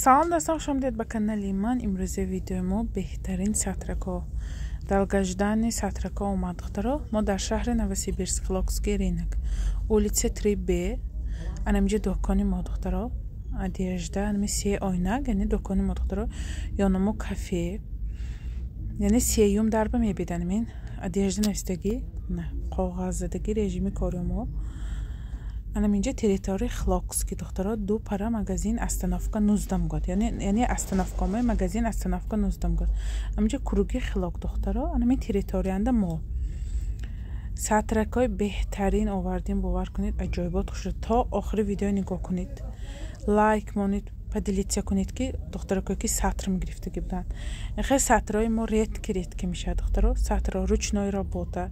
Салом, дӯстон, хуш омадед ба канали ман. Имрӯзи видеои мо беҳтарин сатракҳо, долгожданный сатракҳо омад. Духтаро, мо дар шаҳри Новосибирск, Хилокский рынок, улица 3Б, анамиҷа дукони мо, духтаро, одежда, анами се ойнак, яъне дукони мо, духтаро, ёнамо кафе, яъне сеюм дарба мебидан, ин одежда навистагӣ, коғаззадагӣ, режими кори мо анам инҷа, территорияи Хилокский, духтаро, ду пара магазин, остановка нуздам год, яъне остановкамои магазин, остановка нуздам год, аминҷа круги Хилок, духтаро, анамин территориянда мо сатракҳои беҳтарин овардем. Бовар кунед, аҷоибот хушро. То охири видео нигоҳ кунед, лайк монед, поделиться кунед, ки духтаракое ки сатр мегирифтагӣ буданд. Хел сатрои мо редкий редкий мешавад, духтаро. Сатро ручной работа,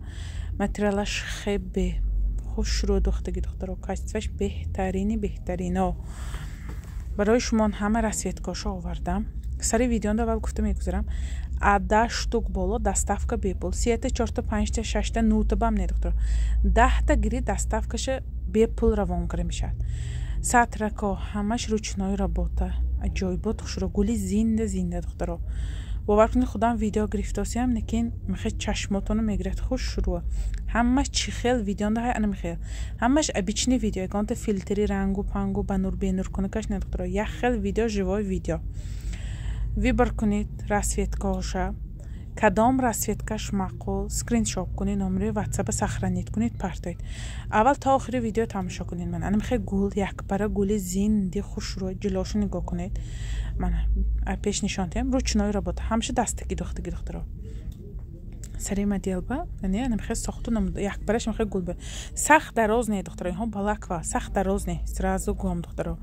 материалаш хебе хушрӯ духтаги, духтаро, качестваш беҳтарини беҳтарино. Барои шумо ҳама расцветкошо овардам. Сари видеонда аввал гуфта мегузарам: ада штук боло доставка бепул. Сета, чорта, панҷта, шашта, нута бам не, духтаро, 10-та гири, доставкаша бепул равон карда мешавад. Сатрако ҳамаш ручной работа, аҷоибот, хушрӯ, гули зинда зинда. Духтаро, бовар кунед, худам видео гирифтосиям, лекин мехе чашмотоно мегирад, хушрӯ. Ҳамаш чӣ хел видеонда ҳай, ана мехел ҳамаш обычный видео, ягонта филтри рангу пангу ба нур бенур кунакаш не, духтаро, як хел видео, живой видео. Выбор кунед расцветкаоша, кадом расцветкаш маъқул, скриншот кунед, номери ватсапа сохранить кунед, партоед. Аввал то охири видео тамошо кунед. Ман ана мехе гул, якпара гули зинди хушрӯ, ҷилошо нигоҳ кунед. Мана пеш нишон диҳам, ручной работа, ҳамаша дастаки духтаги, духтаро. Сари моделба, яъне намихе сохту якбараш мехе гул сахт дароз не, духтаро, инҳо балаква сахт дароз не, сразу гӯям, духтаро.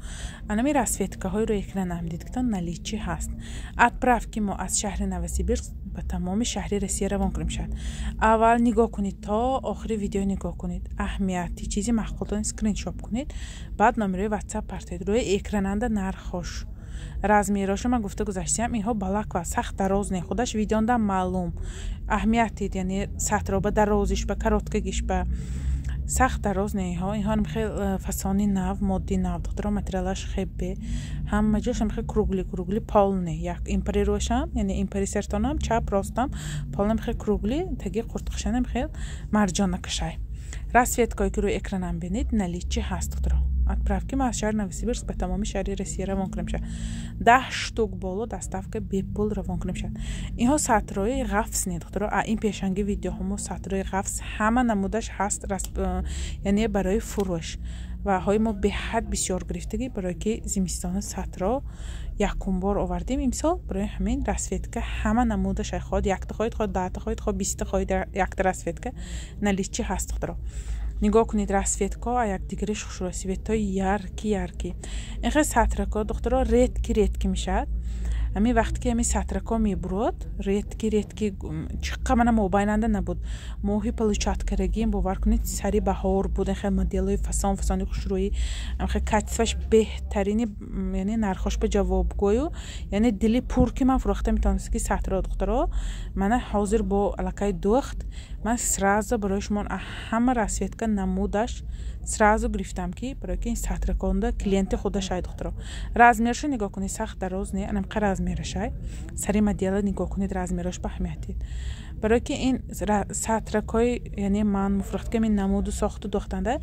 Анами расцветкаҳои рӯи экранам дидгитон наличии ҳаст. Отправки мо аз шаҳри Новосибирск ба тамоми шаҳри Россия равон кунем шавад. Аввал нигоҳ кунед, то охири видео нигоҳ кунед, аҳамияти чизи маъқултон скриншот кунед, баъд номерои ватсап партоед. Рӯи экрананда нархош, размерошо ман гуфта гузаштиам. Инҳо балаква сахт дароз не, худаш видеонда маълум. Аҳамият дид, яъне сатро ба дарозиш, ба короткагиш, ба сахт дароз не. Инҳо хел фасони нав, модди нав, духтаро, материалаш хебе, ҳама ҷош хел круглый круглый, полный, як импари рӯшам, яъне импари сертонам, чап ростам полный хел круглый, таги қуртқишанам хел марҷона кашай. Расцветкое ки рӯи экранам бинед, наличии ҳаст, духтаро. Отправки ма аз шаҳри Новосибирск ба тамоми шаҳри Россия равон кунем шавад. 10 штук боло доставка бепул равон кунем шавад. Инҳо сатрои ғафс не, духтаро. А ин пешанги видеоҳомо сатрои ғафс ҳама намудаш ҳаст, яъне барои фурӯш ва ҳои мо беҳад бисёр гирифтагӣ, барое ки зимистони сатро якум бор овардем имсол. Барои ҳамин расцветка ҳама намудаш, хоҳад якта хоҳед, хоҳад 10-та хоҳед, хоҳад 20-та хоҳед, якта расцветка наличии ҳаст. Духтаро, нигоҳ кунед, расцветкаҳо а якдигариш хушрӯ, цветҳои яркий яркий. Ин хел сатрако, духтаро, редкий редкий мешавад. Ҳамин вақте ки ҳамин сатрако мебурод, редкий редкий чиққа мана мобайнанда набуд. Моҳи получать карагием, бовар кунед, сари баҳор буд. Ин хел моделҳои фасон фасони хушрӯӣ, хел качестваш беҳтарини, яъне нархош ба ҷавобгӯю, яъне дили пур ки ман фурӯхта метавонист ки сатро. Духтаро, мана ҳозир бо аллакай духт, ман сразу барои шумо ҳама расцветка намудаш сразу гирифтам, ки барои ки ин сатраконда клиенти худашай. Духтаро, размершо нигоҳ кунед, сахт дароз не, анамқа размерашай. Сари модела нигоҳ кунед, размерош ба аҳамият. Барои ки ин сатракҳои, яъне ман муфрахтикам, ин намуду сохту духтанда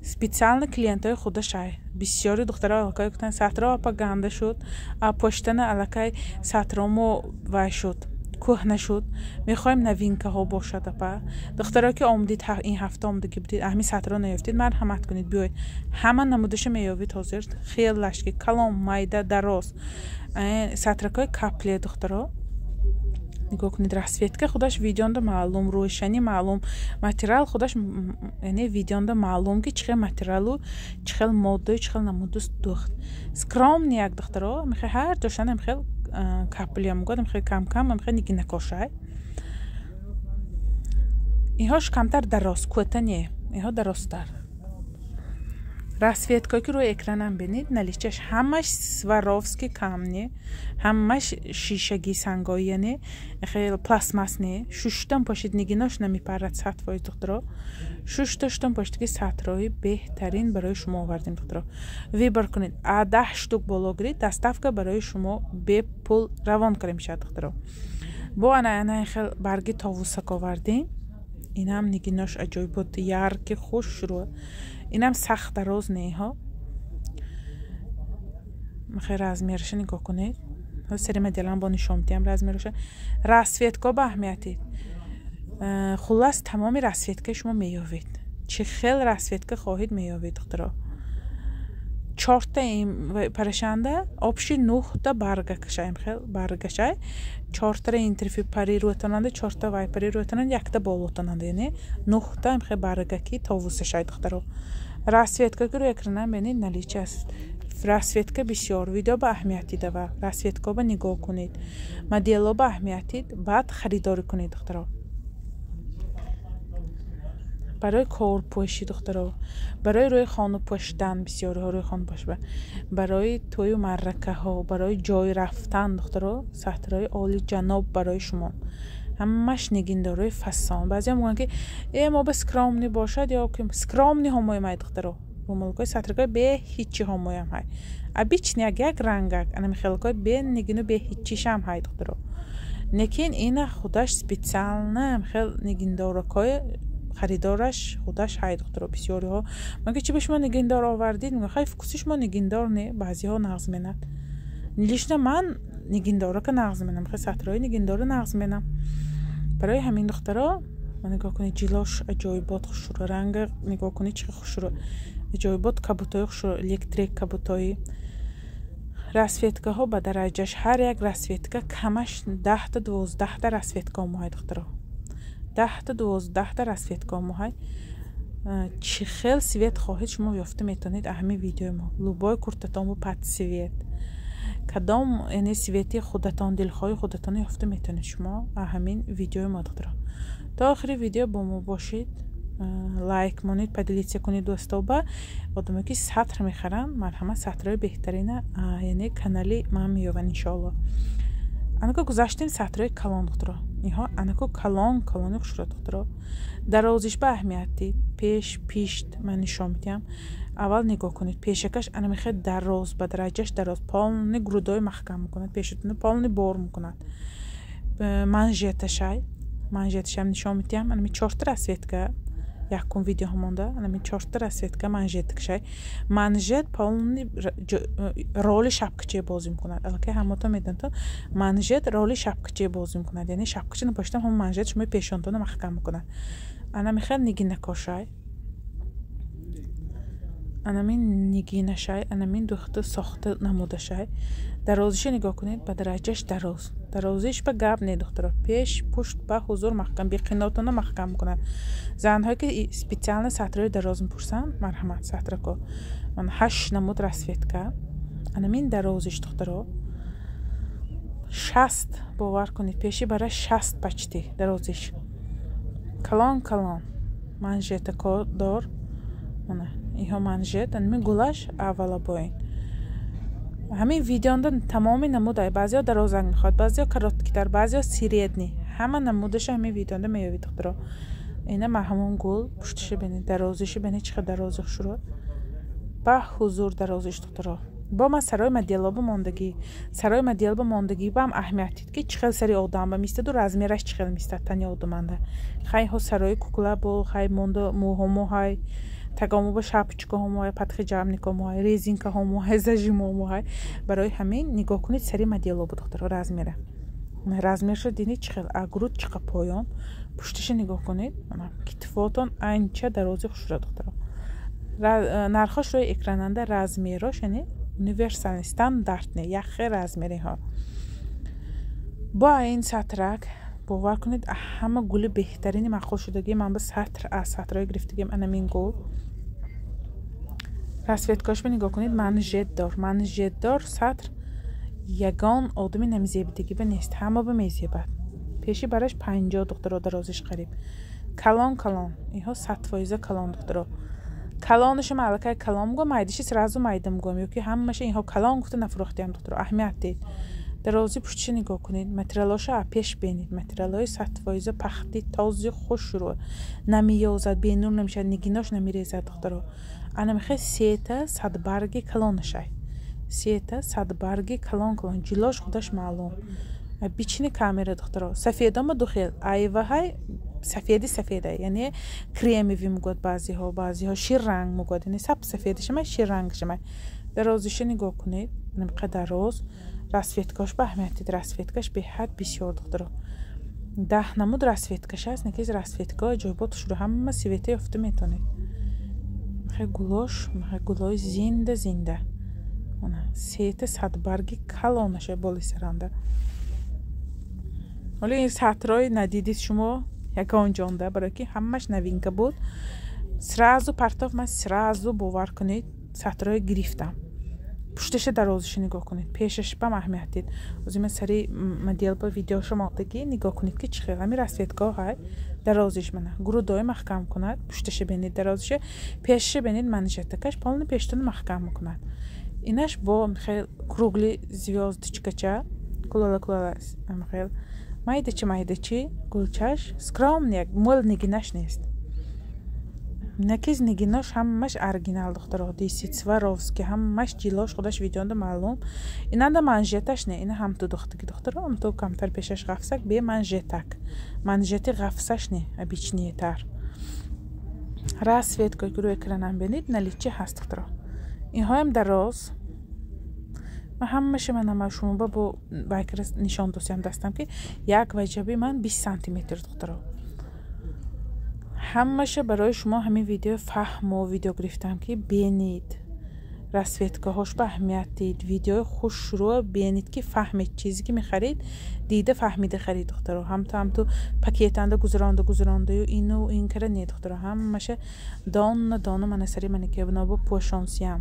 специально клиентҳои худашай. Бисёри духтаро аллакай гуфтанд: «Сатро апа ганда шуд, а поштана аллакай сатромо вай шуд, кӯҳна шуд, мехоҳем новинкаҳо бошад, апа». Духтаро ки омадид, ин ҳафта омадагӣ будед, ҳамин сатро наёфтед, марҳамат кунед, биёед, ҳама намудаша меёбед. Ҳозир хелаш ки калом, майда, дароз, сатракҳои капле. Духтаро, нигоҳ кунед, расцветка худаш видеонда маълум, рӯшанӣ маълум, материал худаш, яъне видеонда маълум, ки чӣ хел материалу, чӣ хел моддаю, чӣ хел намуду духт. Скромный як, духтаро, мехе ҳар ҷошана мехел каплия мегӯяд, мехе камкам мехе нигинакошай. Инҳош камтар дароз, кӯта не, инҳо дарозтар. Расцветкое ки рӯи экранам бинед, наличияш ҳамаш Сваровски камни, ҳамаш шишагӣ, сангои, яъне хел пластмасс не. Шуштан пошид, нигинош намепарад 100%, духтаро. Шушта шуштан пошид, ки сатрои беҳтарин барои шумо овардем, духтаро. Выбор кунед, а 10 штук боло гиред, доставка барои шумо бепул равон карда мешавад, духтаро. Бо ана хел барги товусак овардем. Инам нигинош аҷоибот, яркий, хушрӯ. Инам сахт дароз неҳо. Хел размераша нигоҳ кунед. Сари моделам бо нишон медиҳам размераша. Расцветко ба аҳамиятид. Хуллас, тамоми расцветкаи шумо меёвед, чӣ хел расцветка хоҳед, меёвед, духтаро. Чорта парашанда, общий нӯҳта баргакашай, хел баргашай. Чортара интерфи пари рӯятонанда, чорта вай пари рӯятонанда, якта болотонанда, яъне нӯҳта хел баргаки товусашай, духтаро. Расцветка ки рӯи экранам бинед, наличие аст. Расцветка бисёр. Видео ба аҳамият дидава, расцветкоба нигоҳ кунед, модело ба аҳамият дид, баъд харидорӣ кунед, духтаро. Барои корпӯшӣ, духтаро, барои рӯи хону пӯшидан, бисёриҳо рӯи хону пӯшида, барои тӯю маъракаҳо, барои ҷой рафтан, духтаро, сатрои олиҷаноб барои шумо. Ҳамаш нигиндорои фасон. Баъзеҳо мегӯянд, ки э, мо ба скромный бошад ё скромный ҳомоям ай, духтаро. Румолкои сатрикои бе ҳичи ҳомоям ҳай, обычный як як рангак, анами хелкои бе нигину, бе ҳичишам ҳай, духтаро. Лекин ина худаш специально хел нигиндоракои харидораш худаш ҳай, духтаро. Бисёриҳо мега: «Чи ба шумо нигиндор овардид?» Мега: «Хай, вкуси шумо нигиндор не». Баъзеҳо нағз менад. Лично ман нигиндорака нағз менам, хел сатрои нигиндора нағз менам. Барои ҳамин, духтаро, нигоҳ кунед, ҷилош аҷоибот, хушрӯ, ранга нигоҳ кунед, чӣ хушрӯ, аҷоибот, кабутои хушрӯ, электрик кабутои. Расцветкаҳо ба дараҷаш, ҳар як расцветка камаш 10-та, 12-та расцветка омоҳай, духтаро, 10-та, 12-та расцветка омоҳай. Чӣ хел цвет хоҳед, шумо ёфта метавонед аҳами видеои мо. Любой куртатон под цвет, кадом, яъне цвети худатон, дилхоҳи худатон ёфта метавонед шумо аҳамин видеои мо, духтаро. То охири видео бо мо бошед, лайк монед, поделиться кунед дӯстоба. Одаме ки сатр мехаранд, марҳамат, сатрои беҳтарина, яъне канали ман меёбанд, иншоалло. Анако гузаштем сатрои калон, духтаро. Инҳо анако калон калони хушро, духтаро. Дарозиш ба аҳамият дид. Пеш пишт ман нишон медиҳам. Аввал нигоҳ кунед, пешакаш анамихе дароз, ба дараҷаш дароз, полный грудой маҳкам мекунад, пешатуна полный бор мекунад. Манжеташай, манжеташам нишон медиҳам. Анами чорта расцветка, якум видео монда, анами чорта расцветка манжеткашай. Манжет полный роли шапкаче бозӣ мекунад. Аллакай ҳаматон медонатон, манжет роли шапкаче бозӣ мекунад, яъне шапкача напоштам, ҳамон манжет шумои пешонтона маҳкам мекунад. Анами хел нигинакошай, анамин нигинашай, анамин духта сохта намудашай. Дарозиша нигоҳ кунед, ба дараҷаш дароз. Дарозиш ба гап не, духтаро. Пеш пушт ба ҳузур маҳкам, беқинотона маҳкам мекунад. Занҳое ки специально сатрои дароз мепурсанд, марҳамат, сатрако. Ман ҳашт намуд расцветка. Анамин дарозиш, духтаро, 60, бовар кунед, пеши бара 60 почти дарозиш. Калон калон манжетако дор. Иҳо манжет, анами гулаш аввала боин. Ҳамин видеонда тамоми намудай. Баъзеҳо дарозанг мехоҳад, баъзеҳо короткитар, баъзеҳо средний, ҳама намудаша ҳамин видеонда меёбед, духтаро. Ина ма ҳамон гул, пуштиша бинед, дарозиша бинед, чӣ қадр дарози хушрӯ, ба ҳузур дарозиш, духтаро. Бо ман сарои моделоба мондагӣ, сарои моделба мондагӣ баам аҳамият дид, ки чӣ хел сари одамба мистаду размераш чӣ хел мистад тани одаманда. Хай ҳо сарои кукла бо хай монда, мӯҳомо ҳай, тагомоба шапочкаҳомо ҳай, подхиджабникомо ҳай, резинкаҳомо ҳай, зажимомо ҳай. Барои ҳамин нигоҳ кунед сари моделоба, духтаро, размера. Размерша динед, чӣ хел агруд, чӣ қа поён. Пуштиша нигоҳ кунед, китфотон анча дарози хушра, духтаро. Нархош рӯи экрананда, размерош яъне универсальный, стандартный, яхе размериҳо. Бо ин сатрак, бовар кунед, ҳама гули беҳтарини маъқул шудагии ман ба сатр аз сатрҳои гирифтагиам анамин гул. Расцветкашро нигоҳ кунед, манжет дор, манжет дор. Сатр ягон одами намезебидагиба нест, ҳама ба мезебад. Пеши бараш 50, духтаро, дарозиш қариб. Калон калон, инҳо 100% калон, духтаро. Калонаша ман аллакай калон мегӯям, майдаши сразу майда мегӯям, ё ки ҳамаша инҳо калон гуфта нафурӯхтиям, духтаро, аҳамият диҳед. Дарози пуштиша нигоҳ кунед, материалоша пеш бинед. Материалҳои 100% пахти този хушрӯ, намеёзад, бенур намешавад, нигинош намерезад, духтаро. Анамихе сета садбарги калонашай, сета садбарги калон калон, ҷилош худаш маълум. Бичини камера, духтаро. Сафедома ду хел айваҳай, сафеди сафеда, яъне кремовый мегӯяд баъзеҳо, баъзеҳо ширранг мегӯяд, яъне саб сафедашамай, ширрангашамай. Дарозиша нигоҳ кунед, намиқа дароз. Расцветкаш ба аҳамият дид, расцветкаш беҳад бисёр, духтаро, 10 намуд расцветкаш аст. Накиз расцветкао аҷоибот шуду, ҳама цвета ёфта метавонед. Михе гулош, михе гулои зинда зинда. Сета садбарги калонаша боли саранда. Ҳоло ин сатрои надидид шумо ягон ҷонда, барое ки ҳамаш новинка буд. Сразу партов, ман сразу, бовар кунед, сатрои гирифтам. Пушташа, дарозиша нигоҳ кунед, пешашбам аҳамият дид. Ози ман сари моделба видеошо мондагӣ, нигоҳ кунед, ки чӣ хел ҳами расцветкаҳо ҳай. Дарозиш мана грудои маҳкам кунад. Пушташа бинед, дарозиша, пешаша бинед, манжетакаш полный пештони маҳкам мекунад. Инаш бо хел круглый звёздочкача, кулала кулала, хел майдачи майдачи гулчаш, скромный, як мӯл нигинаш нест. Накиз нигинош ҳамаш оригинал, духтаро, десять Сваровски, ҳамаш ҷилош худаш видеонда маълум. Инанда манжеташ не, ина ҳамту духтаги, духтаро, ҳамту камтар пешаш ғафсак, бе манжетак, манжети ғафсаш не, обычныйтар. Расцветка рӯи экранам бинед, наличии ҳаст, духтаро. Инҳоям дароз. Ман ҳамаша манама шумо ба бо байкара нишон досиям дастам, ки як ваҷаби ман 20 сантиметр, духтаро. Ҳамаша барои шумо ҳамин видео фаҳмо видео гирифтам, ки бинед, расцветкаҳош ба аҳамият дид, видеои хушрӯ бинед, ки фаҳмед чизе ки мехарид, дида фаҳмида харид, духтаро. Ҳамту ҳамту пакетанда гузаронда гузарондаю ину ин кара не, духтаро, ҳамаша дона дона мана сари манекебнобо пӯшонсиям,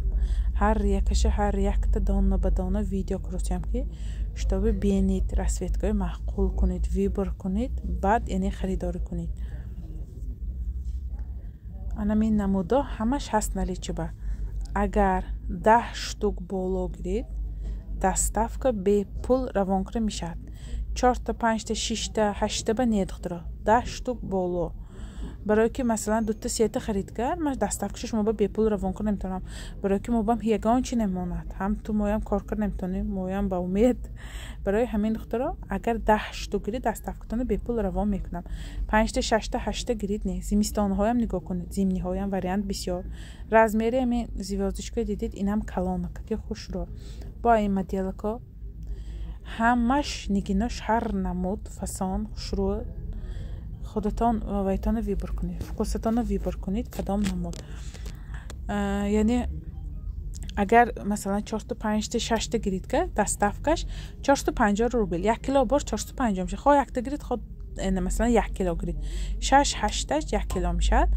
ҳар якаша, ҳар якта дона ба дона видео курусиям, ки чтобы бинед, расцветкаҳои маъқул кунед, выбор кунед, баъд яъне харидорӣ кунед. Анамин намудо ҳамаш ҳаст наличии ба. Агар 10 штук боло гиред, доставка бепул равон карда мешавад. Чорта, панҷта, шишта, ҳашта ба не, духтаро, 10 штук боло. Барое ки масалан дута, сета харид кард, ман доставкаша шумо ба бепул равон карда наметавонам, барое ки мо бам ягон чи намонад, ҳам ту моям кор карда наметавонем, моям ба умед. Барои ҳамин, духтаро, агар 10 штук гирид, доставкатонро бепул равон мекунам. Панҷта, шашта, ҳашта гирид, не. Зимистонҳоям нигоҳ кунед, зимниҳоям вариант бисёр. Размери ҳамин звёздочка дидед, инам калонака, ки хушрӯ. Бо ин моделако ҳамаш нигинош ҳар намуд фасон хушрӯ. Худатон вайтонро выбор кунед, вкусатонро выбор кунед, кадом намуд. Яъне агар масалан чорто, панҷта, шашта гирид, ка доставкаш 450 рубл, 1 кило бор 450 мешавад. Хоҳ якта гирид, хоҳ масалан 1 кило гирид, шаш, ҳашташ 1 кило мешавад,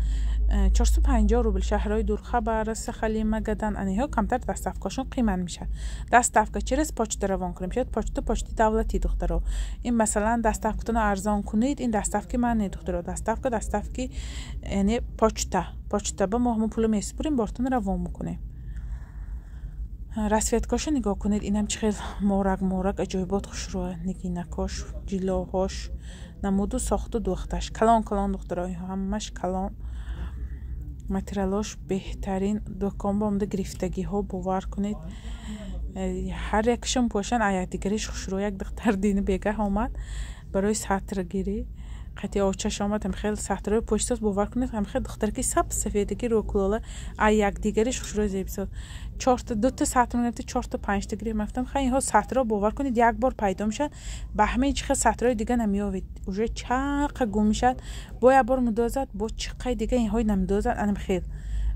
450 рубл. Шаҳрҳои дур, Хабаровск, Сахалин, Магадан, аниҳо камтар доставкашон қимат мешавад. Доставка через почта равон кунем мешавад. Почта, почти давлатӣ, духтаро. Ин масалан доставкатонро арзон кунед, ин доставки ман не, духтаро, доставка доставки, яъне почта, почта ба мо ҳамон пуло месупурем, бортон равон мекунем. Расцветкашо нигоҳ кунед, инам чӣ хел морак морак, аҷоибот хушрӯа. Нигинакош, ҷилоҳош, намуду сохту духташ калон калон, духтаро, ҳамаш калон, материалош беҳтарин. Дукон ба омада гирифтагиҳо, бовар кунед, ҳар якашон пӯшан, якдигариш хушрӯ. Як духтар дини бегаҳ омад барои сатргирӣ, қати очаш омад, ҳамхел сатрои пӯшитост, бовар кунед, ҳамхел духтараки саб сафедаки рӯкулола, а якдигариш хушрӯ, зебисод. Чорта, дута сатр мегирифта, чорта, панҷта гирифт. Ман гуфтам, хай, инҳо сатро, бовар кунед, як бор пайдо мешавад, ба ҳамаи чӣ хел сатрои дига намеёвед, уже чақа гум мешавад, бо як бор мудозад, бо чиқаи дига инҳои намедозад. Анам хел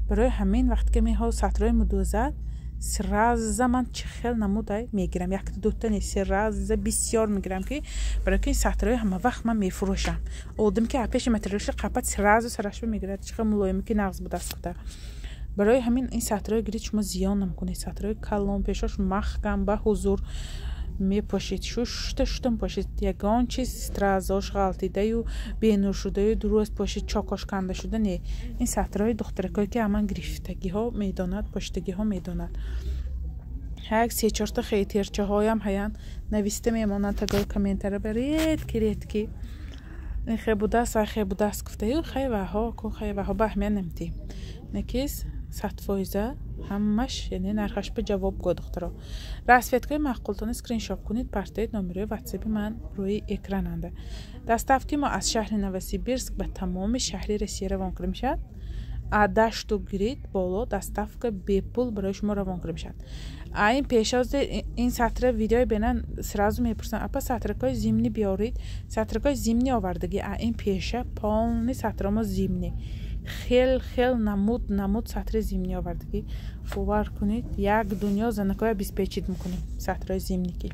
барои ҳамин вақте ки инҳо сатрои мудозад, сразу ман чӣ хел намудай мегирам, якта дута не, сразу бисёр мегирам, ки барои ки ин сатрои ҳама вақт ман мефурӯшам. Одам ки пеши материалша қапат, сразу сарашба мегирад, чӣ хел мулоиме, ки нағз будаст гуфта. Барои ҳамин ин сатрои гирид, шумо зиён намекунед. Сатрои калон, пешош маҳкам, ба ҳузур. Мепошид, шушта шушта мепошид. Ягон чиз стразош ғалтидаю бенур шудаю дуруст пошид, чокош канда шуда не. Ин сатрҳои духтаракое ки аман гирифтагиҳо медонад, пошидагиҳо медонад. Як се-чорта хейтерчаҳоям ҳаянд, нависта мемонанд тагои комментара ба редки редки. Ин хе будааст, вай хе будааст гуфтаю, хай ваҳо ку, хай ваҳо ба аҳамият намедиҳем. Накис 100% ҳамаш, яъне нархаш ба ҷавобгӯ, духтаро. Расцветкаи маъқултона скриншот кунед, партоед, номерои ватсапи ман рӯи экрананда. Доставки мо аз шаҳри Новосибирск ба тамоми шаҳри Россия равон карда мешавад. А штук гирид боло доставка бепул барои шумо равон карда мешавад. А ин пешоз ин сатра видеои бенан сразу мепурсанд: апа, сатракҳои зимний биёред. Сатракҳои зимний овардагӣ. А ин пеша полный сатрамо зимний, хел хел намуд намуд сатри зимний овардагӣ. Бовар кунед, як дунё занакҳои обеспечить мекунем сатраи зимний ки.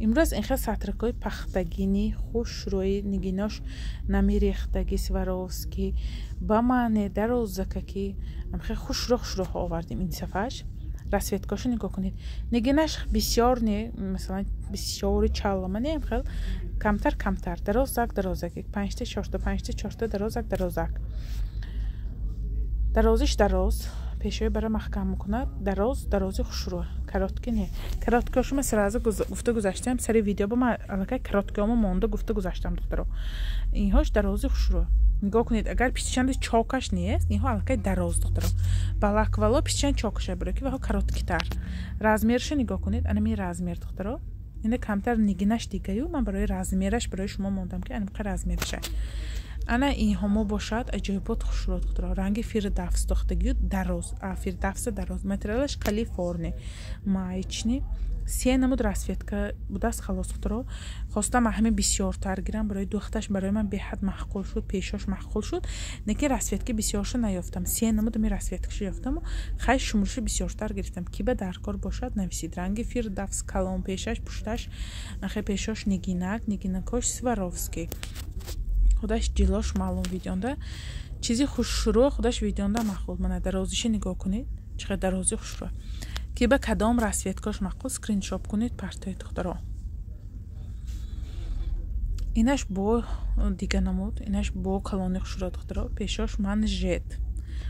Имрӯз инхел сатракҳои пахтагини хушрӯи, нигинош намерехтаги, Сваровски ба маъне дарозакаки амхел хушрӯ хушрӯҳо овардем ин сафарш. Расцветкашо нигоҳ кунед, нигинаш бисёр не, масалан бисёри чаллама не, амхел камтар камтар, дарозак дарозак, панҷта чорта, панҷта чорта, дарозак дарозак, дарозиш дароз, пешои бара маҳкам мекунад, дароз дарози хушрӯ, короткий не. Короткиошума сразу гуфта гузаштам, сари видео ба ман аллакай короткиомо монда гуфта гузаштам, духтаро. Инҳош дарози хушрӯ, нигоҳ кунед, агар пиччанди чокаш нест, инҳо аллакай дароз, духтаро. Балаквало пиччан чокаша баро ки ваҳо короткитар. Размершо нигоҳ кунед, анами размер, духтаро. Ина камтар нигинаш дигаю, ман барои размераш барои шумо мондам ки анамқа размерша. Ана инҳомо бошад аҷоибот хушрӯ, духтаро. Ранги фирдавс дохтагию дароз, а фирдавса дароз, материалаш калифорни маечный, се намуд расцветка будааст. Халос, духтаро, хостам ҳамин бисёртар гирам барои духташ, барои ман беҳад маъқул шуд, пешош маъқул шуд, лекин расцветки бисёршо наёфтам. Се намуд ами расцветкашо ёфтаму хай шумуршо бисёртар гирифтам. Ки ба даркор бошад, нависид. Ранги фирдавс калон пешаш, пушташ хе пешош нигинак, нигинакош Сваровский, худаш ҷилош маълум видеонда, чизи хушрӯ худаш видеонда маъқул. Мана дарозиша нигоҳ кунед, чӣ қадр дарози хушрӯ. Ки ба кадом расцветкош маъқул, скриншот кунед, партоед, духтаро. Инаш бо дига намуд, инаш бо калони хушрӯ, духтаро. Пешош манжет,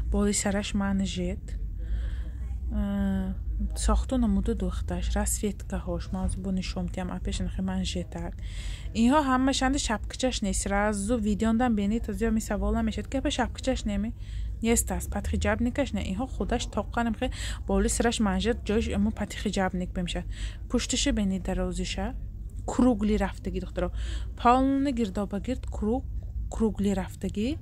боли сараш манжет, сохту намуду духташ, расцветкаҳош ман бо нишон медиҳам. Апешанахи манжетак, инҳо ҳамашанда шапкачаш нест. Сразу видеондан бинед, тазиё ми савол намешад ки апа шапкачаш неми нест аст, подхиджабникаш не. Инҳо худаш тоққанам хе боли сараш манжет, ҷоиш ему подхиджабник бемешад. Пушташа бинед, дарозиша круглый рафтагӣ, духтаро, полный гирдобагирд круг круглый рафтагӣ.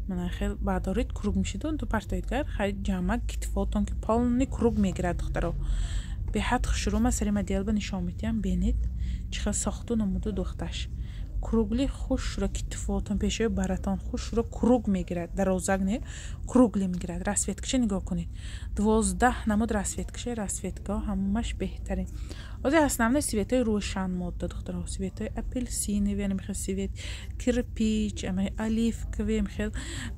Мана хел баъдорид круг мешиду ду партоидгар хай ҷамъак китфотон ки полный круг мегирад, духтаро. Беҳад хушрӯ. Ман сари моделба нишон медиҳам, бинед чӣ хел сохту намуду духташ круглый хушро, китфотон, пешои баратон хушро круг мегирад, дарозак не, круглый мегирад. Расцветкаша нигоҳ кунед, 12 намуд расцветкаша, расцветкаҳо ҳамаш беҳтарин. Ҳозир основной цветҳои рӯшан модда, духтаро, цветҳои апельсиновый, анамихел цвет кирпич, оливковый, амихел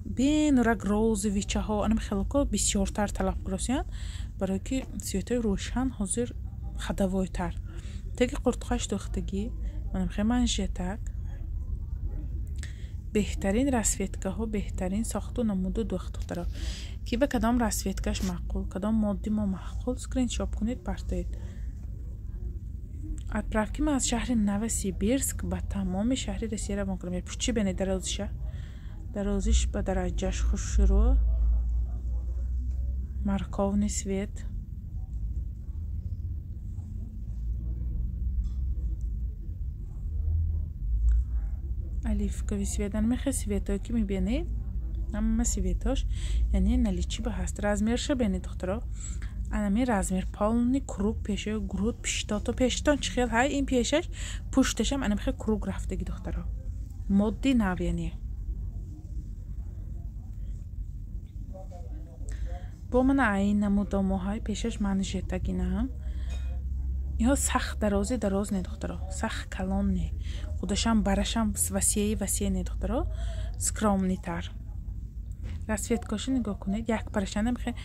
бенурак розовичаҳо, анамихелко бисёртар талаб куросиянд, барое ки цветҳои рӯшан ҳозир ходовойтар. Теги қуртқаш духтагӣ, манамихел манжетак, беҳтарин расцветкаҳо, беҳтарин сохту намуду духт, духтаро. Ки ба кадом расцветкаш маъқул, кадом модди мо маъқул, скриншот кунед, партоед. Отправки ма аз шаҳри Новосибирск ба тамоми шаҳри Россия равон кардам. Пушти бинед, дарозиша, дарозиш ба дараҷаш хушрӯ, морковный цвет, оливковый цвет, анамихе цветое ки мебинед, ҳама цветош яъне наличии ба ҳаст. Размерша бинед, духтаро, анами размер полный круг, пешои груд пиштото, пештон чӣ хел ҳай ин пешаш, пушташам анамихе круг рафтаги, духтаро, модди нав яъне. Бо мана айн намудомоҳай пешаш манжетагинаам. Инҳо сахт дарози дароз не, духтаро, сахт калон не, худашам барашам васеи васеъ не, духтаро, скромныйтар. Расцветкаша нигоҳ кунед, як парашана михе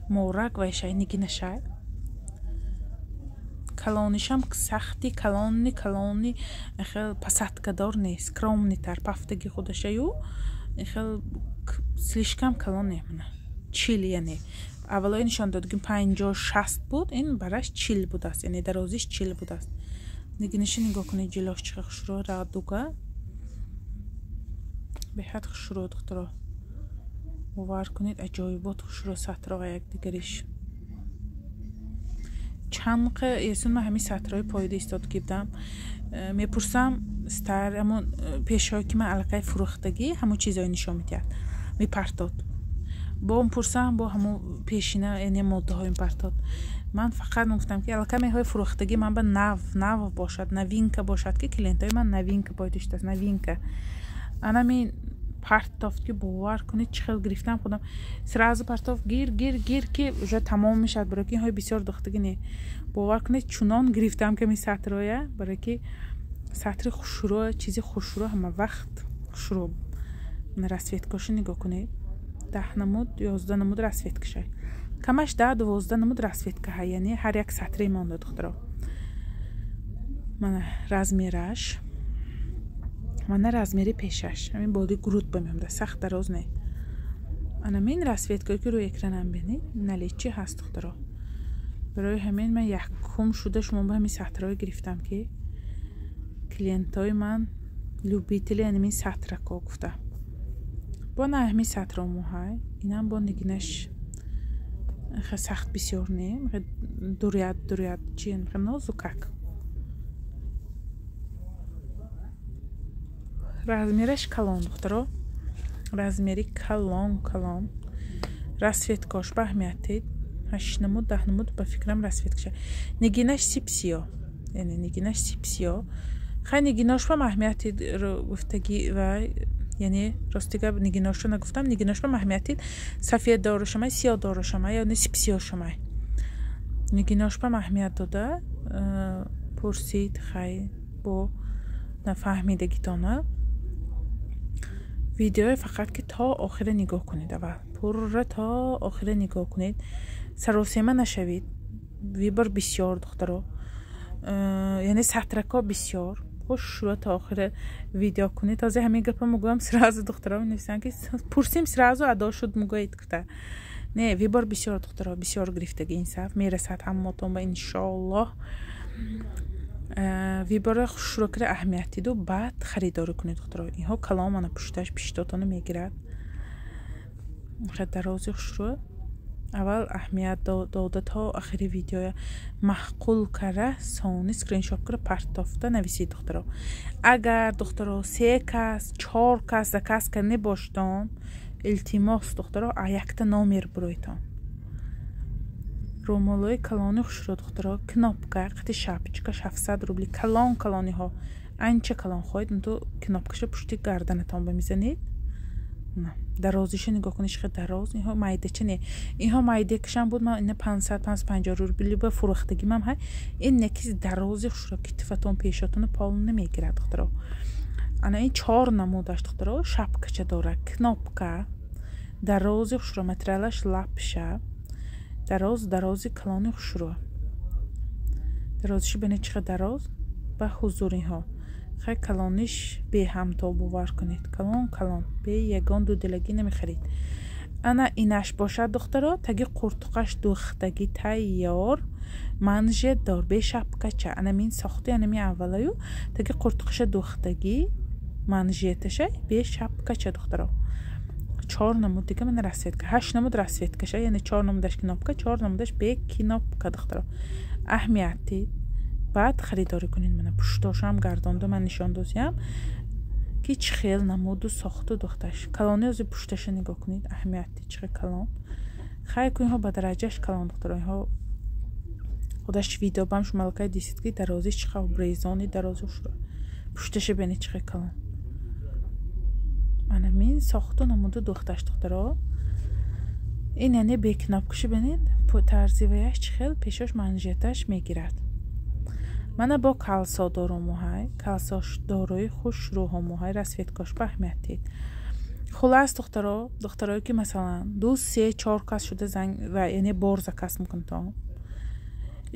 морак вайшай нигинашай. Калонишам сахти калони калони хел посадкадор нест, скромныйтар пафтаги худашаю хел слишком калон не. Мана 40, яъне аввалои нишон додагим 50-60 буд, ин бараш 40 будааст, яъне дарозиш 40 будааст. Нигиниша нигоҳ кунед, ҷилош чӣ хушрӯ, радуга беҳад хушрӯ, духтаро, бовар кунед, аҷоибот хушрӯ сатроға якдигариш. Чанд есун ман ҳамин сатрои поида истода будам, мепурсам стар ҳамон пешҳое ки ман аллакай фурӯхтагӣ, ҳамон чизҳое нишон медиҳад, мепартод. Бо пурсам, бо ҳамон пешина, яъне моддаҳое мепартод. Ман фақат мегуфтам, ки аллакай меҳои фурӯхтагӣ ман ба нав нав бошад, новинка бошад, ки клиентҳои ман новинка бояд доштааст, новинка. Анамин партофт, ки бовар кунед, чӣ хел гирифтам худам, сразу партофт, гир, гир, гир, ки уже тамом мешавад, барои ки инҳои бисёр духтагӣ не. Бовар кунед, чунон гирифтам ки ҳамин сатроя, барои ки сатри хушрӯ, чизи хушрӯ ҳама вақт хушрӯ. Расцветкаша нигоҳ кунед, 10 намуд, 11 намуд расцветкаша, камаш 10-12 намуд расцветка ҳа, яъне ҳар як сатре монда, духтаро. Мана размераш, мана размери пешаш, ҳамин боди грудь ба меомда, сахт дароз не. Анамин расцветкое ки рӯи экранам бинед, наличии ҳаст, духтаро. Барои ҳамин ман якум шуда шумо ба ҳамин сатрҳое гирифтам, ки клиентҳои ман любители анамин сатрако гуфта. Бо на ҳамин сатро муҳай, инам бо нигинаш сахт бисёр не, дурият дурият чи нозукак. Размераш калон, духтаро, размери калон калон. Расцветкош ба аҳамият, ҳашт намуд, 10 намуд ба фикрам расцветкаша. Нигинаш сипсиё, яъне нигинаш сипсиё. Хай, нигинош ба аҳамияти гуфтагӣ ва яъне рости гап, нигиношро нагуфтам, нигинош ба аҳамияти сафед дорушамай, сиёҳ дорушамай ё не сипсиё шамай. Нигинош ба аҳамият дода пурсид, хай бо нафаҳмидагитона. Видеое фақат ки то охира нигоҳ кунед, аввал пурра то охира нигоҳ кунед, саросема нашавед. Выбор бисёр, духтаро, яъне сатрако бисёр. Хушрӯ то охира видео кунед. Ҳозир ҳамин гапа мегӯям, сразу духтаро менависанд, ки пурсим, сразу адо шуд мегӯед гуфта. Не, выбор бисёр, духтаро, бисёр гирифтаги ин саф мерасад ҳаммотон ба иншоаллоҳ. Выбора хушрӯ кира аҳамият диду, баъд харидорӣ кунед, духтаро. Инҳо калон, мана пушташ пиштотона мегирад, дарози хушрӯ. Аввал аҳамият дода то охири видеоя маъқул кара, сони скриншот кара партофта нависед, духтаро. Агар, духтаро, се кас, чор кас заказ карда бошедон, илтимос, духтаро, якта номер буройтон. Румолои калони хушрӯ, духтаро, кнопка қити шапочка 700 рубли, калон калониҳо, анча калон хоҳед, ту кнопкаша пушти гарданатон ба мезанед. Дарозиша нигоҳ кунед, чӣ дароз. Инҳо майдача не, инҳо майдакашам буд, ман ина 500, 550 рубли ба фурӯхтагимам ҳай. Ин некиз дарози хушрӯ, китфатон, пешотону пол намегирад, духтаро. Ана ин чор намудаш, духтаро, шапкача дорад, кнопка, дарози хушрӯ, материалаш лапша, дароз дарози калони хушрӯ. Дарозиши бинед чӣ қадр дароз ба ҳузур инҳо. Хай, калониш беҳамто, бовар кунед, калон калон, бе ягон дуделагӣ намехарид. Ана инаш бошад, духтаро, таги қуртуқаш духтагӣ тайёр, манжет дор, бе шапкача. Анамин сохти, анами аввалаю таги қуртуқаша духтагӣ, манжеташа бе шапкача, духтаро. Чор намуд дига мана расцветка, ҳашт намуд расцветкаша, яъне чор намудаш кнопка, чор намудаш бе кнопка, духтаро. Аҳамият дид, баъд харидорӣ кунед. Мана пуштошам гардонда ман нишон дозиям, ки чӣ хел намуду сохту духташ. Калони ози пушташа нигоҳ кунед, аҳамият дид, чӣ хел калон. Хай ку инҳо ба дараҷаш калон, духтаро. Инҳо худаш видео бам шумо аллакай дисед, ки дарозиш чӣ қадр брезони дарози хушро. Пушташа бинед чӣ хел калон. Анамин сохту намуду духташ, духтаро. Ин яъне бе кнопкаша бинед, тарзи ваяш чӣ хел пешош манжеташ мегирад. Мана бо калсо доромуҳай, калсош дорои хушрӯҳомуҳай, расцветкош ба аҳамият дид. Хулас, духтаро, духтарое ки масалан ду, се, чор кас шуда занг ва яъне бор заказ мекунтон,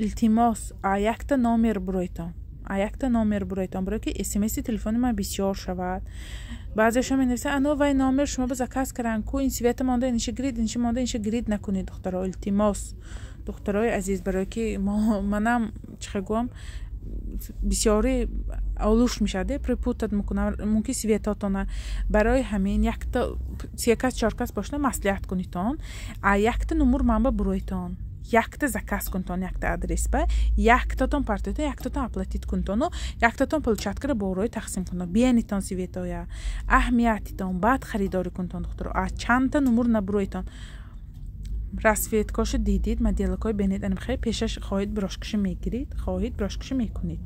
Илтимос, а якта номер буройтон, а якта номер буройтон, барое ки смси телефони ман бисёр шавад. Баъзеашон менависанд, ано вай номер шумо ба заказ кардан ку, ин цвета монда, иниша гирид, иниша монда, иниша гирид. Накунед, духтаро, илтимос, духтарои азиз, барое ки манам чихе гӯям, бисёри олуш мешавад, перепутать мекунам мумкин цветотона. Барои ҳамин якта, се кас, чор кас бошна, маслиҳат кунитон, а якта нумур манба буройтон, якта заказ кунтон, якта адрес ба яктатон партойтон, яктатон оплатить кунтону яктатон получать кара борои тақсим кунтон. Биенитон цветоя, аҳамиятитон, баъд харидорӣ кунтон, духтаро. А чандта нумур набуройтон. Расцветкошо дидид, моделакҳои бенед, анамхе пешаш хоҳед брошкаша мегирид, хоҳед брошкаша мекунед.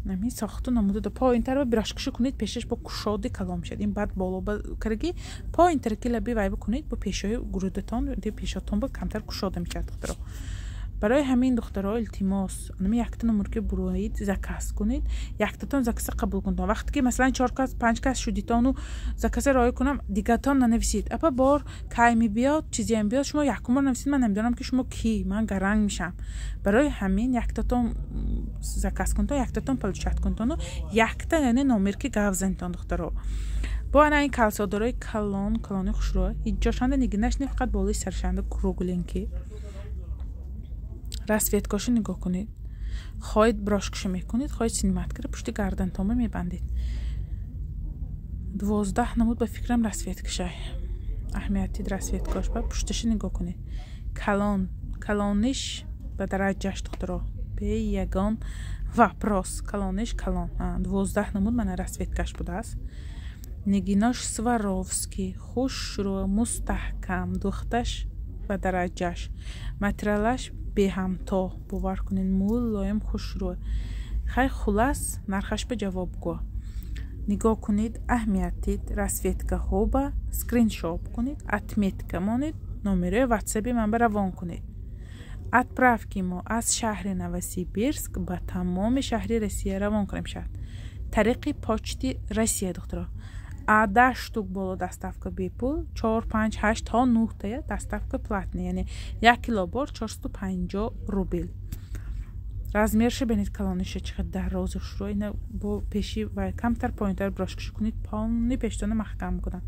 Ҳамин сохту намуда поинтар брошкаша кунед, пешаш бо кушоди калон мешавад. Ин баъд боло караги поинтар ки лаби вай бикунед, бо пешои гурудатон, пешотон ба камтар кушода мешавад, духтаро. Барои ҳамин, духтаро, илтимос, ами якта номер ки буроид, заказ кунед, яктатон заказа қабул кунтон. Вақте ки масалан чор кас, панҷ кас шудитону заказа роя кунам, дигатон нанависед, апа, бор кай мебиёд, чизеам биёд. Шумо якум бор нависед, ман намедонам ки шумо кӣ, ман гаранг мешам. Барои ҳамин яктатон заказ кунтон, яктатон получать кунтону якта, яъне номер ки гав занитон, духтаро. Бо ана ин калсодорои калон калони хушрӯ, ҳеҷ ҷошанда нигинаш не, фақат болои саршанда кругленький. Расцветкошо нигоҳ кунед. Хоҳед, брошкаша мекунед, хоҳед, снимать кара пушти гардантонба мебандед. 12 намуд ба фикрам расцветкашай. Аҳамияти расцветкош ба пушташа нигоҳ кунед. Калон калониш ба дараҷаш, духтаро, бе ягон вопрос, калониш калон. 12 намуд мана расцветкаш будааст. Нигинош Сваровски, хушрӯ, мустаҳкам, духташ ба дараҷаш, материалаш беҳамто, бовар кунед, мулоим, хушрӯ. Хай, хулас, нархаш ба ҷавобгӯ. Нигоҳ кунед, аҳамиятид расцветкаҳоба скриншот кунед, отметка монед, номерои ватсаби ман ба равон кунед. Отправки мо аз шаҳри Новосибирск ба тамоми шаҳри Россия равон кунем шавад тариқи Почти Россия, духтаро. А 10 штук боло доставка бепул, чор, панҷ, ҳашт то нӯҳтая доставка платный, яъне 1 кило бор 450 рубл. Размерша бинед, калониша чӣ қадар дарози хушрӯ. Ина бо пеши ва камтар поинтар брошкаша кунед, полный пештона маҳкам мекунад.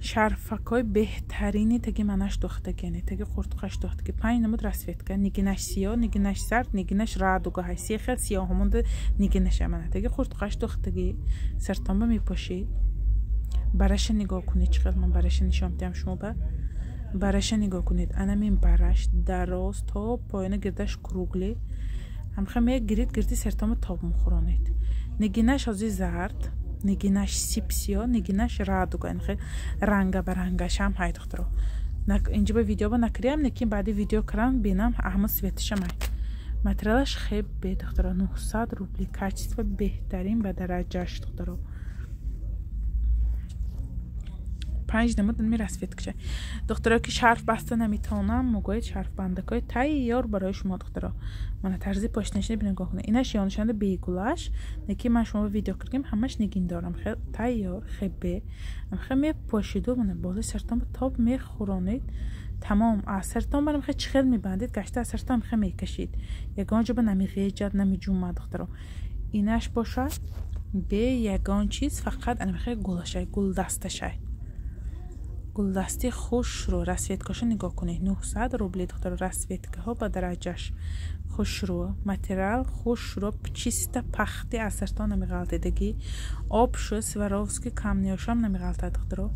Шарфакҳои беҳтарини таги манаш духтаги, яъне таги қуртқаш духтаги. Панҷ намуд расцветка: нигинаш сиёҳ, нигинаш зард, нигинаш радуга ҳай, се хел сиёҳ монда нигинаша. Мана таги қуртқаш духтаги, сартонба мепошед. Бараша нигоҳ кунед, чӣ хел ман бараша нишон медиҳам шумо ба. Бараша нигоҳ кунед, анамин бараш дароз то поёна, гирдаш круглый. Ҳамха мегирид, гирди сартонба тоб мухӯронед. Нигинаш ҳози зард, нигинаш сипсиё, нигинаш радуга, хел ранга ба рангашам ҳай, духтаро. Инҷа ба видео ба накриям, лекин баъди видео карам бинам, ҳама цветашам ҳай. Материалаш хебе, духтаро, 900 рубли, качество беҳтарин, ба дараҷаш, духтаро. Панҷ намуд ми расцветкаша. Духтаро, ки шарф баста наметавонам, мугоед, шарфбандакҳои тайёр барои шумо, духтаро. Мана тарзи поштанашина нигоҳ кунед. Инаш ёнашанда бегулаш, лекин ман шумо видео кардем, ҳамаш нигин дорам, хел тайёр, хебе. Хе мепошиду, мана болои сартон тоб мехӯронед, тамом. Аз сартон барам хе чӣ хел мебандед, гашта аз сартон хе мекашид, ягон ҷо ба намиғеҷад, намиҷумад, духтаро. Инаш бошад бе ягон чиз, фақат анамихе гулашай, гулдасташай, гулдасти хушрӯ. Расцветкашо нигоҳ кунед, 900 рубли, духтаро. Расцветкаҳо ба дараҷаш, хушрӯ, материал хушрӯ, чиста пахти, аз сартон намеғалтидагӣ, об шуд, Сваровски камниёшам намеғалтад, духтаро.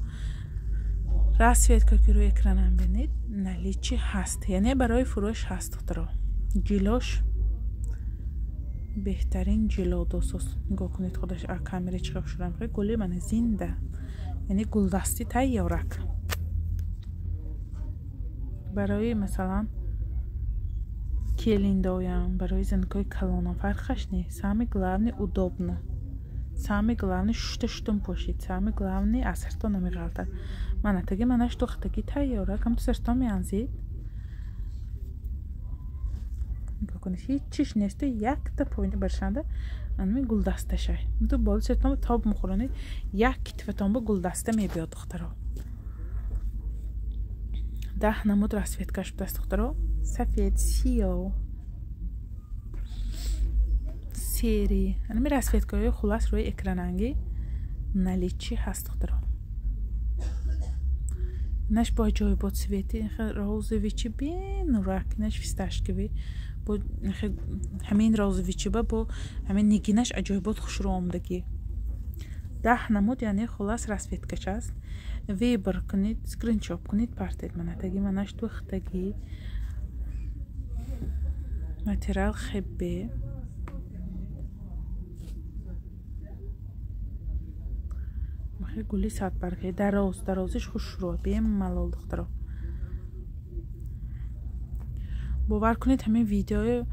Расцветка ки рӯи экранам бинед, наличии ҳаст, яъне барои фурӯш ҳаст, духтаро. Ҷилош беҳтарин ҷило досос. Нигоҳ кунед, худаш камера чӣ хушрӯ, гули мана зинда, яъне гулдастӣ тайёрак. Барои масалан келиндоям, барои занакҳои калонам фарқаш не. Самое главное, удобно, самое главное, шушта шутум пошид, самое главное, аз сартон намеғалтад. Мана таги манаш духтаги тайёрак, ҳамту сартон меанзид. Нигоҳ кунед, ҳеҷ чиш несту, якта поини баршанда анми гулдасташай, ту боли сартон тоб мухӯронед, як китфатон ба гулдаста мебиёд, духтаро. 10 намуд расцветкаш будааст, духтаро. Сафед, сиё, серый. Анами расцветкаҳои хулас рӯи экрананги наличии ҳаст, духтаро. Инаш бо аҷоибот цвети розовый чи бенурак, инаш фисташковый. Бо ҳамин розовый чиба бо ҳамин нигинаш аҷоибот хушрӯ омдагӣ. 10 намуд, яъне хулас расцветкаш аст. Выбор кунед, скриншот кунед, партед. Мана таги манаш духтагӣ. Материал хебе. Гули садбаргӣ дароз, дарозиш хушрӯ, бемалол, духтаро. Бовар кунед, ҳамин видеои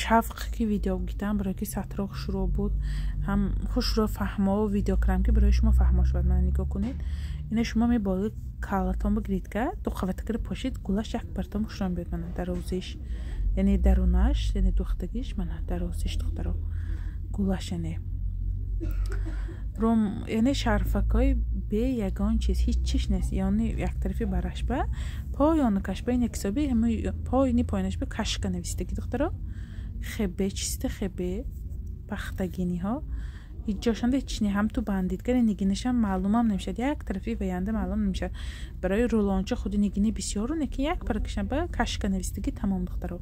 шавқ ки видео гитам, барои ки сатро хушрӯ буд, ҳам хушрӯ фаҳмо видео кардам, ки барои шумо фаҳмо шавад. Мана нигоҳ кунед, ина шумо меболи калатон бигиред, ка ду қаватакара пошид, гулаш як партом хушрӯ биёд. Мана дарозиш, яъне дарунаш, яъне духтагиш, мана дарозиш, духтаро, гулаш, яъне ром, яъне шарфакҳои бе ягон чиз, ҳеҷ чиш нест. Яъне яктарафи барашба поёнакашба ин якҳисоби ҳамаи поини поёнашба кашка навистагӣ, духтаро. Хебе чиста, хебе пахтагиниҳо ҳеҷ ҷошанда ҳеҷ не, ҳам ту бандидгари нигинашам маълумам намешавад, як тарафи ваянда маълум намешавад. Барои рулонча худи нигини бисёру, лекин як паракашанба кашка навистагӣ, тамом, духтаро.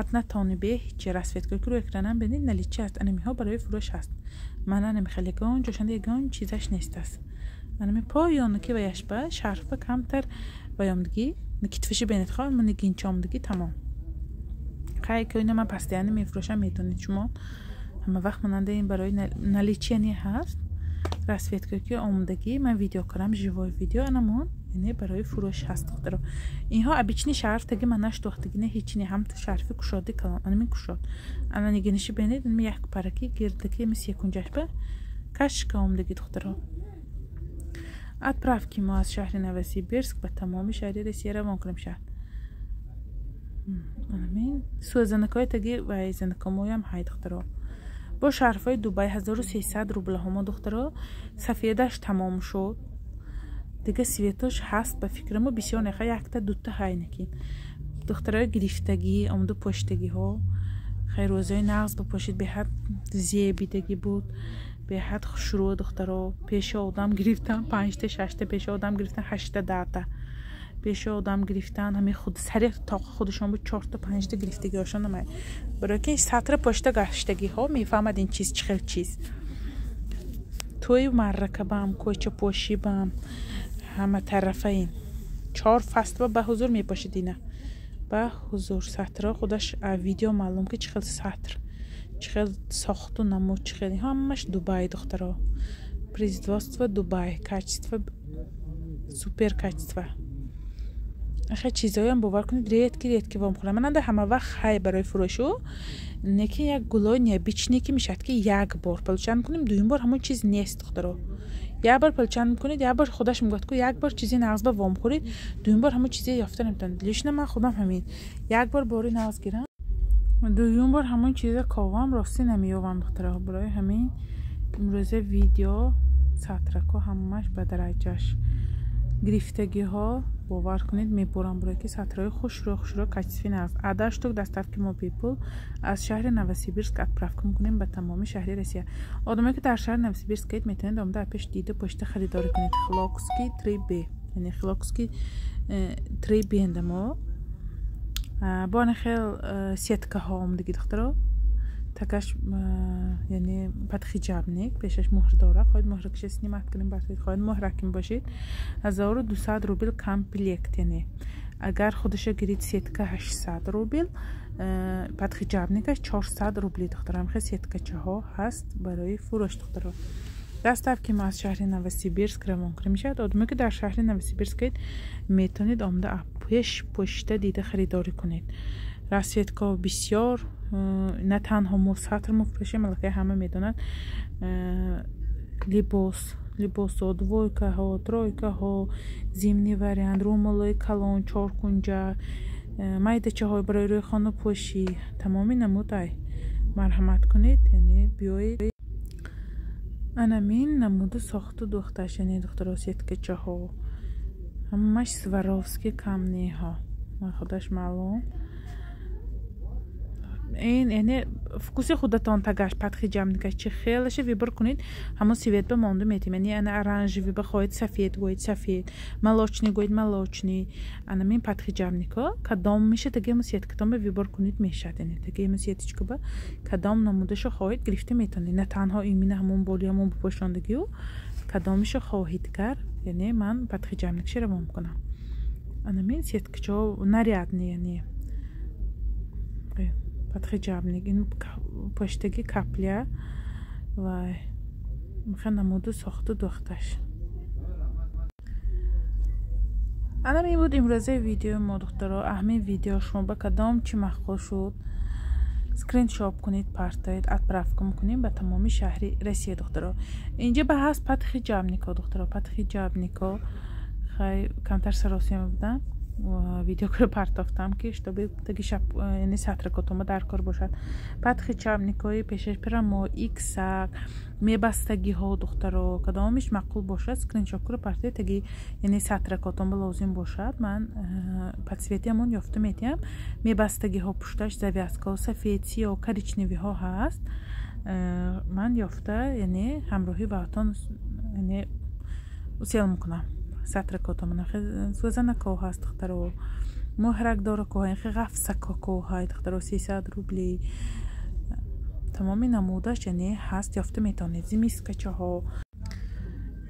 Одна тони бе ҳеҷ расцветкаи ки рӯи экранам бинед, наличии ҳаст. Анамиҳо барои фурӯш ҳаст. Мана намихел ягон ҷошанда ягон чизаш нест аст. Анами поёну ки ваяшба шарфа камтар ваёмдагӣ, китфиши бинед, хо нигинчомдагӣ, тамом. Хай ки ина ман постоянно мефурӯшам, медонед шумо. Ҳама вақт монанда ин барои наличие не ҳаст. Расцветкаи ки омдагӣ ман видео кардам, живой видео, анамон яъне барои фурӯш ҳаст, духтаро. Инҳо обычный шарф таги манаш духтагӣ не, ҳеҷ не, ҳам ту шарфи кушоди калон, анами кушод. Ана нигиниши бинед, анами як параки гирдаки ами секунҷашба кашка омдагӣ, духтаро. Отправки мо аз шаҳри Новосибирск ба тамоми шаҳри Россия равон кунем шаҳр. Анамин сӯзанакҳои таги ва занакомоям ҳай, духтаро. Бо шарфҳои Дубай 1300 рублаҳо мо, духтаро, сафедаш тамом шуд. Дига светош ҳаст, ба фикрамо бисёр неха, якта дута ҳай накин. Духтарои гирифтагӣ, омду поштагиҳо, хай рӯзои нағз бипошид, беҳад зебидагӣ буд, беҳад хушрӯ, духтаро. Пеши одам гирифтан 5та 6та, пеши одам гирифтан 8та 10та. Пеши одам гирифтан ҳамин худ сари тоқа худашон буд 4та 5та гирифтагиҳошон намай. Барои ки сатра пошта гаштагиҳо мефаҳмад ин чиз чӣ хел чиз. Тӯи марракабам, кӯчапошибам, ҳама тарафа ин 4 фасл ба ҳузур мепошид ина. Ба ҳузур сатра худаш видео маълум ки чӣ хел сатр, чӣ хел сохту намуд, чӣ хел ҳамаш Дубай, духтаро. Производство Дубай, качество супер качество. Ахе чизоям бовар кунед, редки редки вомхӯрам. Мананда ҳама вақт хай барои фурӯшу, лекин як гулои необычный ки мешавад, ки як бор получан мекунем, дуюм бор ҳамон чиз нест, духтаро. Як бор получан мекунед, як бор худаш мегӯяд, ку як бор чизи нағз ба вомхӯред, дуюм бор ҳамон чизе ёфта наметавонед. Лично ман худам ҳамин. Як бор бори нағз гирам, дуюм бор ҳамон чиза ковам, ростӣ намеёвам, духтаро. Барои ҳамин имрӯза видео сатрако ҳамааш ба дараҷаш гирифтагиҳо, бовар кунед, мебурам, барои ки сатраҳои хушрӯ хушрӯ качестви нағз. Ада штук доставки мо бепул аз шаҳри Новосибирск отправка мекунем ба тамоми шаҳри Россия. Одамое ки дар шаҳри Новосибирск аед, метавонед омада пеш дида пошта харидорӣ кунед. Хилокский 3B, яъне Хилокский 3B эндамо. Бо ана хел сеткаҳо омдагӣ, духтаро. Такаш, яъне подхиҷабник, пешаш муҳр дора. Хоҳед муҳракша снимать кунем, бартед, хоҳед муҳраким бошед. 1200 рубл комплект, яъне агар худаша гирид сетка 800 рубл, подхиҷабникаш 400 рубли, духтаро. Ҳамхел сеткачаҳо ҳаст барои фурӯш, духтаро. Доставки мо аз шаҳри Новосибирск равон кунем мешавад. Одаме ки дар шаҳри Новосибирск аед, метавонед омада пеш пошта дида харидорӣ кунед. Расцветкаҳо бисёр, на танҳо мо сатр мефурӯшем, аллакай ҳама медонад. Либос, либосҳо, двойкаҳо, тройкаҳо, зимний вариант, румолои калон, чоркунҷа, майдачаҳои барои рӯи хонапошӣ, тамоми намуд ай. Марҳамат кунед, яъне биёед. Анамин намуду сохту духташ, яъне духтаро, сеткачаҳо, ҳамаш Сваровски камниҳо. Худаш маълум. Ин яъне вкуси худатон тагаш подхиджабникаш чи хелаша выбор кунед, ҳамон цвет ба монда метем. Яъне ана оранжевый бихоҳед, сафед гӯед, сафед, молочный гӯед, молочный. Анамин подхиджабнико кадом меша, таги ҳамон сеткатон ба выбор кунед, мешад. Яъне таги ҳамон сеточка ба кадом намудашо хоҳед, гирифта метавонед. На танҳо имина ҳамон боли ҳамон бупошондагиу кадомишо хоҳед гар, яъне ман подхиджабникши равон мекунам. Анамин сеткачо нарядный, яъне подхиджабник, ин пуштаги капля вай меха намуду сохту духташ. Анам ин буд имрӯзаи видеои мо, духтаро. Аҳмин видео шумо ба кадом чӣ маъқул шуд, скриншот кунед, партоед, отправка мекунем ба тамоми шаҳри Россия, духтаро. Инҷа ба ҳаст подхиджабнико, духтаро, подхиджабнико. Хай, камтар саросема будам, видеокро партофтам, ки чтобы таги шаб, яъне сатракотома дар кор бошад. Подхиджабникои пешаш прямо иксак мебастагиҳо, духтаро, кадомиш маъқул бошад, скриншоткро партоед, таги яъне сатракотома лозим бошад, ман по цвети ҳамон ёфта метиҳам. Мебастагиҳо, пушташ завязкаҳо, сафед, сиёҳ, коричневиҳо ҳаст. Ман ёфта, яъне ҳамроҳи баатон, яъне усел мекунам сатракотомана. Сӯзанако ҳаст, духтаро, муҳракдорако, хе ғафсакоко ҳай, духтаро, 300 рубли. Тамоми намудаш яъне ҳаст, ёфта метавонед. Зимисткачаҳо,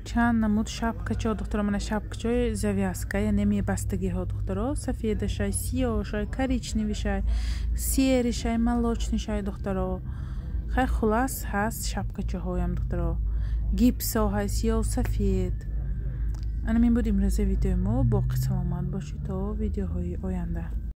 чанд намуд шапкачо, духтаро. Мана шапкачои завязка, яъне мебастагиҳо, духтаро, сафедашай, сиёҳшай, коричневишай, серишай, молочнишай, духтаро. Хай, хулас, ҳаст шапкачаҳоям, духтаро, гипсо ҳай, сиёҳ, сафед. Анам ин буд имрӯзаи видеои мо. Боқӣ саломат бошед то видеоҳои оянда.